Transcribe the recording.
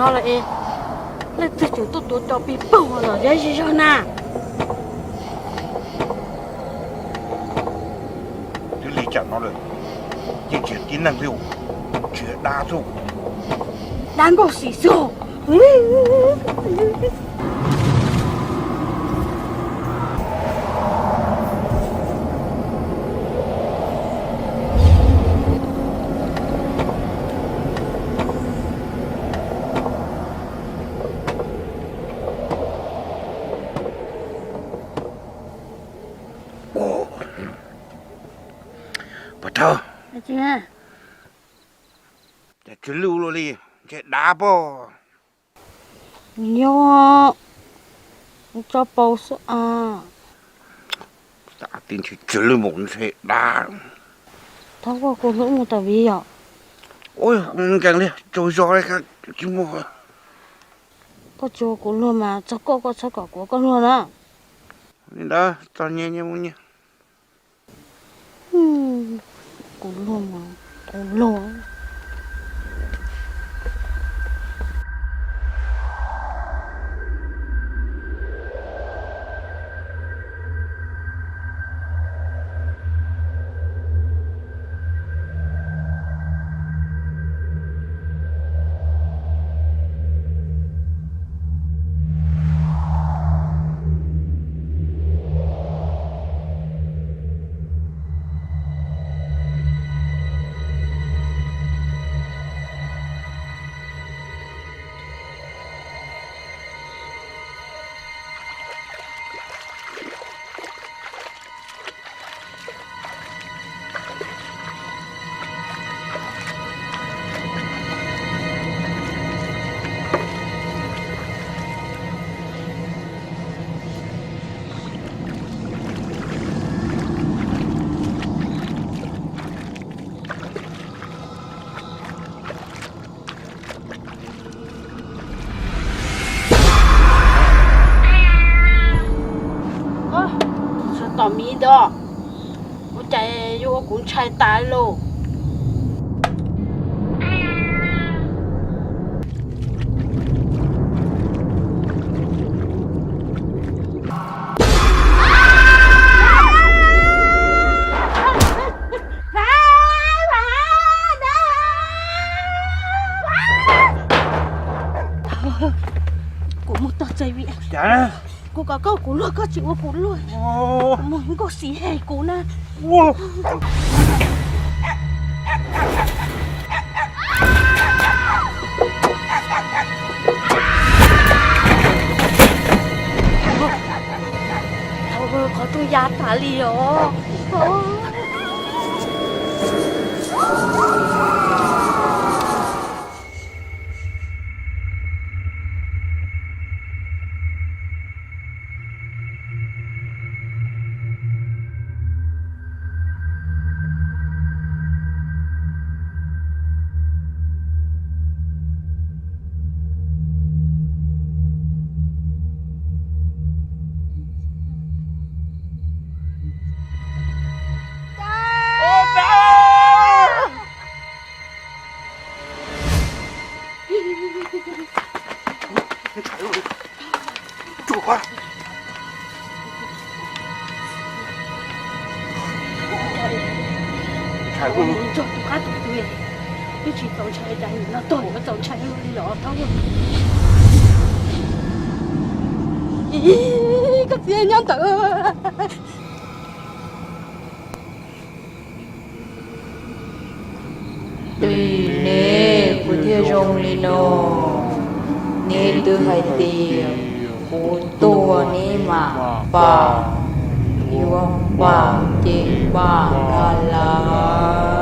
Los es, leej twg tseem tuaj tuav cov pis poog los zeb zig zog na? Twb li cas no lawm, yeej tsis yog tib neeg li, tsis yog dab xwb. Dab nkauj xim xwb. Pov thawj, cas tsis lwj ua luaj li, ntshe dav pob. Yog, tso paus xwb a. Tsis lwj mus ntshe dav. Thov koj kuv hlub mus tau vim yom. Ua nkees li, tsaug zog li, tsis muaj. Koj tsis ua kuv luag mas txog koj koj txhob kom kuv ua koj luag na. Li ntawd txog nyias nyias mus nyias. Kuv luag mas kuv luag. Tom miv ntawd, ua cas yuav ua kuv ntshai tas lauj. Kuv mus tog tsev vim kuv kom koj kuv luag koj tsis ua kuv luag. Mus nkauj xim hem kuv na. Qhov rooj ya tas li os. Ntshai ua nws nrog tus qab tus twg, twb tsis txaus ntshai cas nim no tuag yuav txaus ntshai luaj li los thaub. Koj txiv nyob ntawd. Dab tsi ne kuv thiaj zoo li no? Neb twb hais tias kuv tuag neb mam pam, yuav pam ces pam ntag lauj.